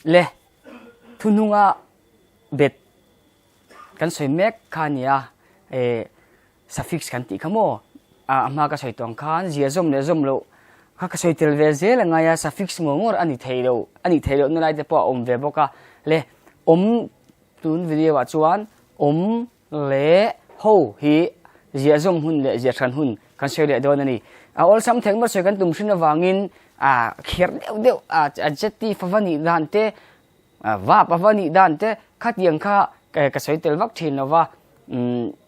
Le thuhnunga bet kan sawi mek kha a ni a, eh suffix kan tih kha maw a hma ka sawi tawh ang khan zia zawm leh zawm loh kha ka sawi tel ve zel a ngai a, suffix ngawr ngawr a ni thei lo a nih theih loh na lai te pawh a awm ve bawk a, le awm tun video ah chuan awm leh ho hi ziah zawm hun leh ziah hran hun kan sawi leh dawn a ni. A awlsam theng ber sawi kan tum hrin avangin a kher deuh deuh a adjective ava nih dan te, verb ava nih dan te khatiang kha ka sawi tel vak thin lova,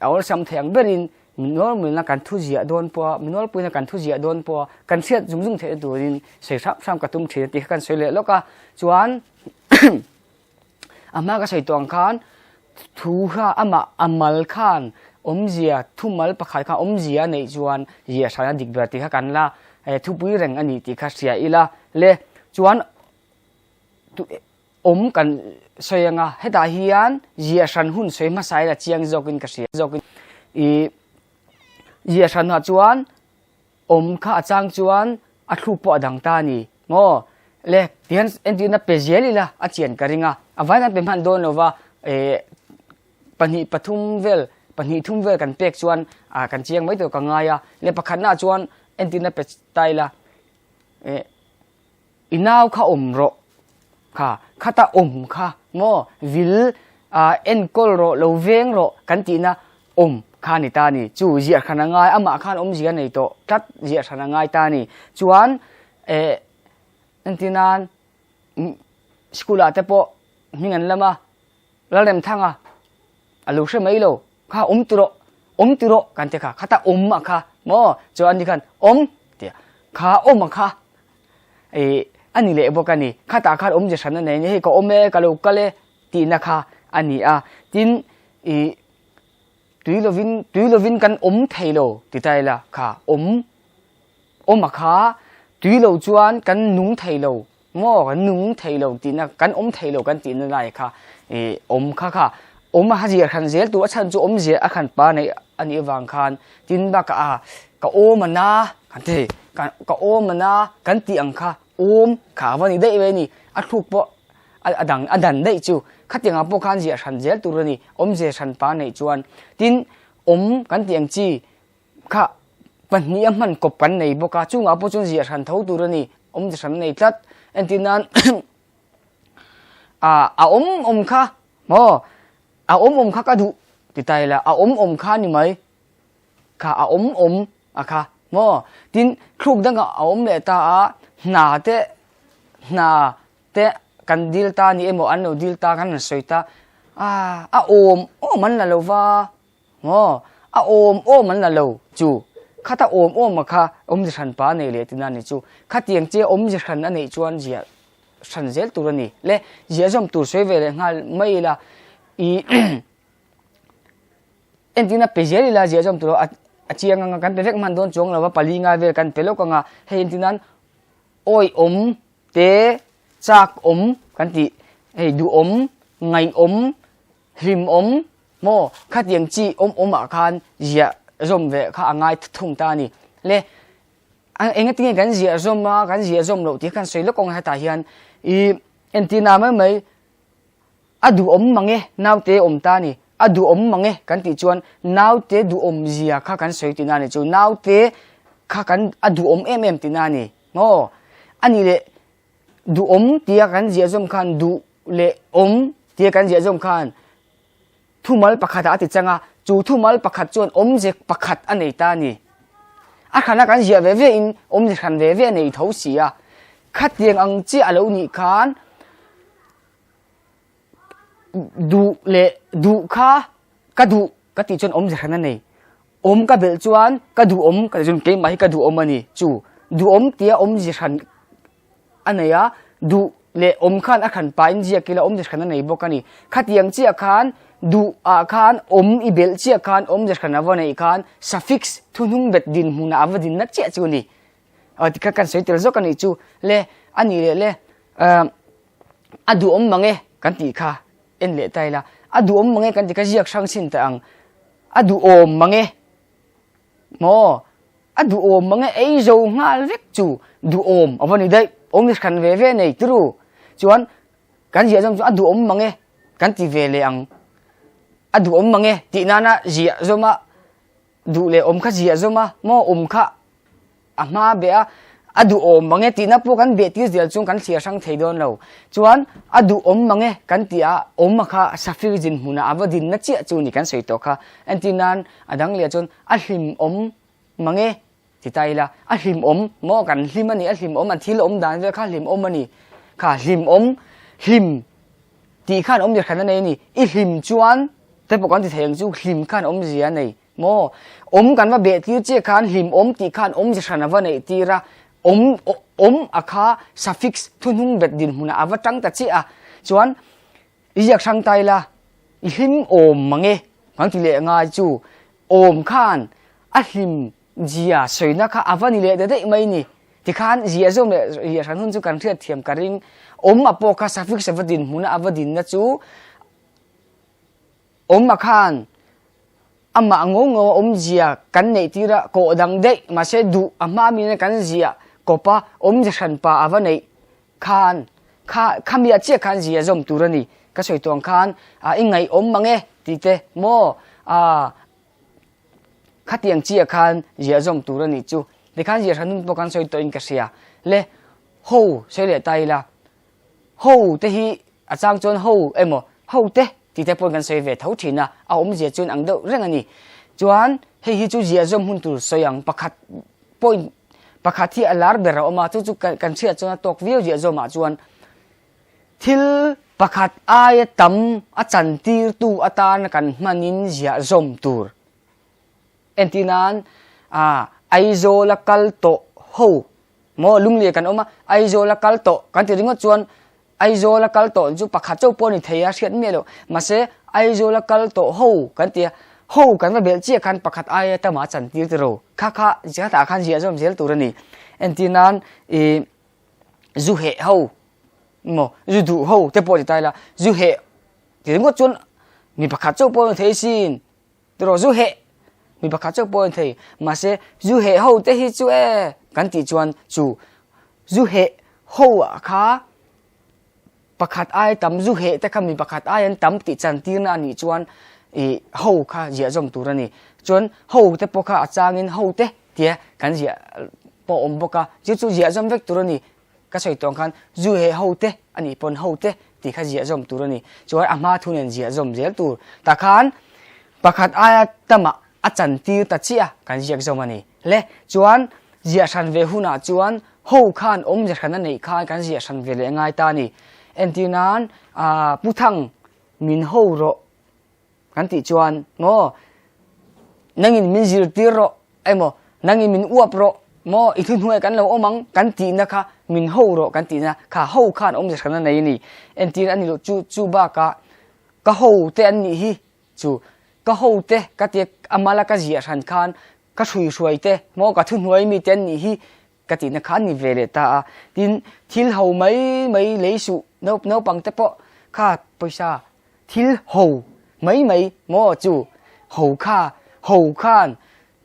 a awlsam thei ang berin mi nawlmuina kan thu ziah dawn pawha mi nawlpuina kan thu ziah dawn pawha kan hriat zung zung theihna turin sawi hram hram ka tum thin a tih kha kan sawi leh lawk a, chuan A hma ka sawi tawh ang khan thu kha amah a mal khan awmzia thumal pakhat khan awmzia a neih chuan ziah hran a dik ber tih kha kan la thupui reng a ni tih kha hria ila le chuan awm kan sawi anga hetah hian ziah hran hun sawi hmasa ila chiang zawkin ka hria zawkin ih ziah hran ah chuan Awm kha a chang chuan a thluk pawh a dang ta a ni maw? Le, tihian entirna pe zel ila a chian ka ring a, a vain an pe hman dawn lova eh pahnih pathum vel, pahnih thum vel kan pek chuan ah kan chiang mai tur ka ngai a, le pakhatnaah chuan entirna pe ta ila eh I nau kha awm rawh kha, khata awm kha maw vil ah enkawl rawh, lo veng rawh kan tihna awm kha a ni ta a ni. Chu ziah hran a ngai, amah khan awmzia a nei tawh tlat ziah hran a ngai ta a ni. Chuan eh entir nan school ah te pawh hming an lam a, Lalremthanga a lo hre mai lo, kha awm ti rawh, awm ti rawh kan ti kha, khata awm a kha maw chuan ani khan awm tia kha awm a kha Ih, a ni leh bawk a ni. Khatah khan awmze hran a nei a ni. Hei ka awm e, ka lo kal e tihna kha a ni a. Tin, ih, tui lovin, tui lovin kan awm thei lo ti ta ila kha awm, awm a kha tui lo chuan kan nung thei lo maw, kan nung thei lo tihna, kan awm thei lo kan tihna lai kha ih, awm kha kha awm a ziah hran zel tur a chhan chu awmzia a khan pa neih a nih avang khan tin bakah a ka awm a na kan ti ka ka awm a na kan tih ang kha awm kha a va ni daih mai a ni a thluk pawh a dang a dan daih chu khatiang ah pawh khan ziah hran zel tur a ni awmze hran pa neih chuan tin awm kan tih ang chi kha pahnih a hman kawp kan nei bawk a chungah pawh chuan ziah hran tho tur a ni awmze hran a nei tlat entir nan ah a awm awm kha maw a awm awm kha ka duh ti ta ila a awm awm kha ni mai kha a awm awm a kha maw tin thluk dangah a awm leh ta a hna te hna te kan dil ta ni emaw an lo dil ta kan han sawi ta a a awm awm an la lo va Maw? A awm awm an la lo chu. Khata awm awm a kha awmze hran pa a nei leh tina ni chu. Khatiang che awmze hran a neih chuan ziah hran zel tur a ni. Le, ziah zawm tur sawi ve leh nghal mai ila i entirna pe zel ila ziah zawm tur a chiang anga kan pe vek hman dawn chuang lova pali nga vel kan pe lawk anga hei entirnan awi awm te chak awm kan tih hei duhawm ngaihawm Hlimawm maw? Khatiang chi awm awm ah khan ziah zawm ve kha a ngai thung ta a ni. Le, eng atinge kan ziah zawm a, kan ziah zawm loh tih kha kan sawi lawk ang hetah hian i entirna mai mai a duhawm mang e, naute awm ta a ni. A duhawm mang e kan tih chuan naute duhawm zia kha kan sawi tihna a ni chu. Naute kha kan a duhawm em em tihna a ni maw? A nih leh Duhawm tia kan ziah zawm khan duh leh awm tia kan ziah zawm khan thumal pakhatah a ti chang a, chu thumal pakhat chuan awmze pakhat a nei ta a ni. A hrana kan ziah ve ve in awmze hran ve ve a nei tho si a, khatiang ang chiah a lo nih khan duh leh duh kha ka duh ka tih chuan awmze hran a nei. Awm ka belh chuan ka duhawm ka tih chuan keimah hi ka duhawm a ni. Chu duhawm tia awmze hran a nei a, duh leh awm khan a hran pahin ziak ila awmze hran a nei bawk a ni. Khatiang chiah khan duh ah khan awm i belh chiah khan awmze hran a va neih khan suffix thuhnung bet dinhmunah a va dinna chiah chu a ni. Aw tikha kan sawi tel zawk a nih chu le a nih leh le a duhawm mang e kan tih kha en leh ta ila a duhawm mang e kan tih kha ziak hrang chhin teh ang. A duhawm mang e. Maw? A duhawm mang e ei zo nghal vek chu duhawm a va ni daih. Awm ni hran ve ve nei turu. Chuan. Kan ziah zawm chu a duhawm mang e kan ti ve leh ang. A duhawm mang e tih nana ziah zawm a duh leh awm kha ziah zawm a maw awm kha a hma beh a, a duhawm mang e tihna pawh kan beh tir zel chuan kan thliar hrang thei dawn lo. Chuan a duhawm mang e kan tih a awm a kha safir zin hmunah a va dinna chiah chu ni kan sawi tawh kha. Entir nan a dang leh chuan a hlimawm mang e ti ta ila, a hlimawm maw kan hlim a ni, a hlimawm an thil awm dan vel kha hlimawm a ni. Kha hlimawm, hlim tih khan awmzia hran a nei a ni. I hlim chuan te pawh kan ti thei ang chu hlim khan awmzia a nei. Maw? Awm kan va beh tir chiah khan hlimawm tih khan awmze hran a va neih tir a, awm awm a kha suffix thuhnung bet dinhmunah a va tang ta chiah a, chuan i ziak hrang ta ila i hlim awm mang e kan ti leh ngai chu awm khan a hlim zia sawina kha a va ni leh ta daih mai ni. Tikhan ziah zawm leh ziah hran hun chu kan hriat thiam ka ring, awm a pawh kha suffix a va dinhmuna a va dinna chu Awm a khan amah ngo ngo a awmzia kan neih tir a, kawh dang daih mahse duh a hma min kan ziah kawp a awmzia hranpa a va neih khan kha khamiah chiah khan zia zawm tur a ni. Ka sawi tawh ang khan a i ngaihawm mang e tih te maw a khatiang chiah khan ziah zawm tur a nih chu. Tikhan ziah hran hun pawh kan sawi tawhin ka hria. Le ho sawi leh ta ila Ho te hi a chang chuan ho emaw ho te tih te pawhin kan sawi ve tho thin a, a awmzia chuan ang deuh reng a ni. Chuan hei hi chu ziah zawm hun tur sawi ang pakhat point pakhat hi a lar ber a awm a, chu chu kan hriat chuan a tawk viau ziah zawmah chuan thil pakhat aia tam a chantirtu atana kan hmanin ziah zawm tur. Entir nan Aizawl a kal tawh ho maw Lunglei kan awm a, Aizawl a kal tawh kan ti ringawt chuan Aizawl a kal tawh chu pakhat chauh pawh a ni thei a hriat miah loh. Mahse Aizawl a kal tawh ho kan ti a, ho kan va belh chiah khan pakhat aia tama a chantir ti ro. Kha kha hetah khan ziah zawm zel tur a ni. Entir nan ih zu heh ho maw zu duh ho te pawh ti ta ila zu heh ti ringawt chuan mi pakhat chauh pawh a ni thei sin. Tiraw zu heh mi pakhat chauh pawh a ni thei. Mahse zu heh ho te hi chu e kan tih chuan chu zu heh ho ah kha pakhat ai tam zu heh te kha mi pakhat ai an tam tih chan tirna a nih chuan ih ho kha ziah zawm tur a ni. Chuan ho te pawh kha a changin ho te tia kan ziah pawh a awm bawk a, chu chu ziah zawm vek tur a ni. Ka sawi tawng khan zu he ho te a nih pawn ho te tih kha ziah zawm tur a ni. Chuan a hma thu nen ziah zawm zel tur. Tah khan pakhat aia tamah a chan tir ta chiah a kan ziak zawm a ni. Le chuan ziah hran ve hunah chuan ho khan awmze hran a neih khan kan ziah hran ve leh ngai ta a ni. Entir nan ah Pu Thang min ho rawh. Kan tih chuan, Maw, nangin min zirtir rawh emaw, nangin min uap rawh, maw, i thuhnuai kan lo awm ang kan tihna kha min ho rawh kan tihna kha ho khan awmze hran a nei a ni. Entir a ni loh chu, chu bakah ka ho te an nih hi chu ka ho te ka tia a mala ka ziah hran khan ka hruihruai te, maw, ka thuhnuai mite an nih hi ka tihna kha a ni ve leh ta a. Tin, thil ho mai mai lei suh naupang te pawh kha pawisa Thil ho mai mai maw chu ho kha ho khan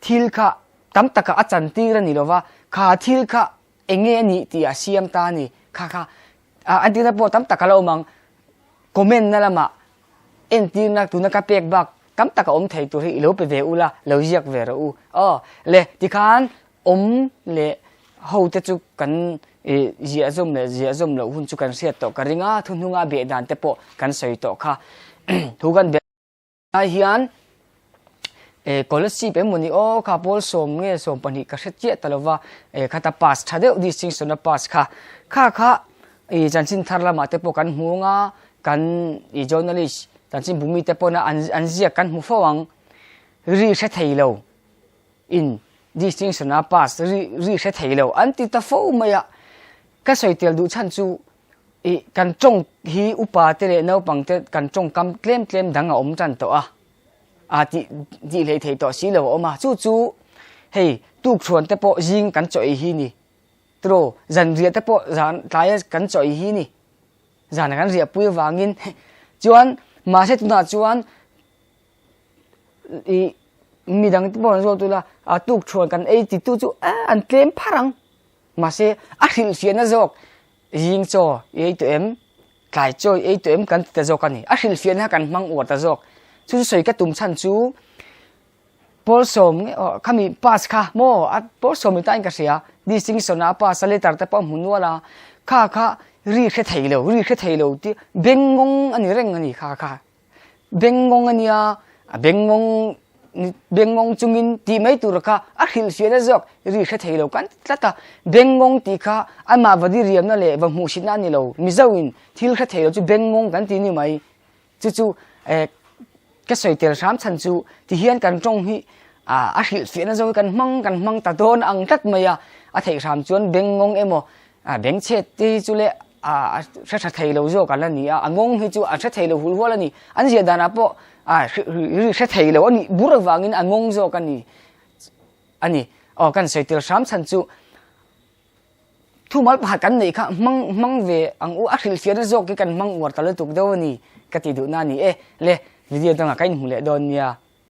thil kha tam takah a chantir a ni lo va, kha thil kha eng nge a nih tih a siam ta a ni. Kha kha a entirna pawh tam tak a la awm ang. Comment na lamah entirna tuna ka pek bak tam tak a awm thei tur hi i lo pe ve ula, lo ziak ve rawh u. Aw le tikhan Awm leh ho te chu kan ziah zawm leh ziah zawm loh hun chu kan hriat tawh ka ring a, thuhnunga beh dan te pawh kan sawi tawh kha. Thu kan beh lai hian scholarship emaw ni aw kha pawl sawm nge 12 ka hre chiah ta lova khata pass tha deuh distinction a pass kha. Kha kha chanchin thar lamah te pawh kan hmu ang a, kan journalist chanchin bumi te pawh an ziak kan hmu fo ang ri hre thei lo. In distinction a pass ri ri hre thei lo an ti ta fo mai a, ka sawi tel duh chhan chu ih kan tawng hi upa te leh naupang te kan tawngkam tlem tlem dang a awm tan tawh a, a tih tih hlei thei tawh si lo a awm a, chu chu hei tukchhuan te pawh zing kan chaw ei hi ni tiraw zanriah te pawh zan tlaia kan chaw ei hi ni zan kan riahpui avangin chuan mahse tunah chuan ih midang te pawh an zawt ula a tuk thuan kan ei ti tu chu an tlem phar ang mahse a hrilhfiahna zawk zing chaw i ei tawh em? Tlai chawi ei tawh em kan ti ta zawk a ni. A hrilhfiahna kha kan hmang uar ta zawk. Chu chu sawi ka tum chhan chu Pawlsawm nge aw khami pass kha maw a Pawlsawm ni tain ka hria distinction a pass a letter te pawh a hmu nual a kha kha ri hre thei lo ri hre thei lo tih bengngawng a ni reng a ni kha kha bengngawng a nia a bengngawng bengngawng chungin tih mai tur kha a hrilhfiahna zawk ri hre thei lo kan ti tlat a bengngawng tih kha amah va diriamna leh va hmuhsitna a ni lo Mizo in thil hre thei lo chu bengngawng kan ti ni mai. Chu chu eh ka sawi tel hram chhan chu tihian kan tawng hi a hrilhfiahna zo hi kan hmang kan hmang ta dawn ang tlat mai a, a theih hram chuan beng ngawng emaw beng chhet te hi chu le a hre tha thei lo zawk an la ni a, a ngawng hi chu an hre thei lo hul hual a ni, an ziah danah pawh ri hre thei lo a nih bur avangin a ngawng zawk a ni a ni. Aw kan sawi tel hram chhan chu. Thumal pakhat kan neih kha hmang hmang ve ang u, a hrilhfiahna zawk hi kan hmang uar ta lutuk deuh a ni ka tih duhna a ni e. Le, video dangah ka inhmu leh dawn nia.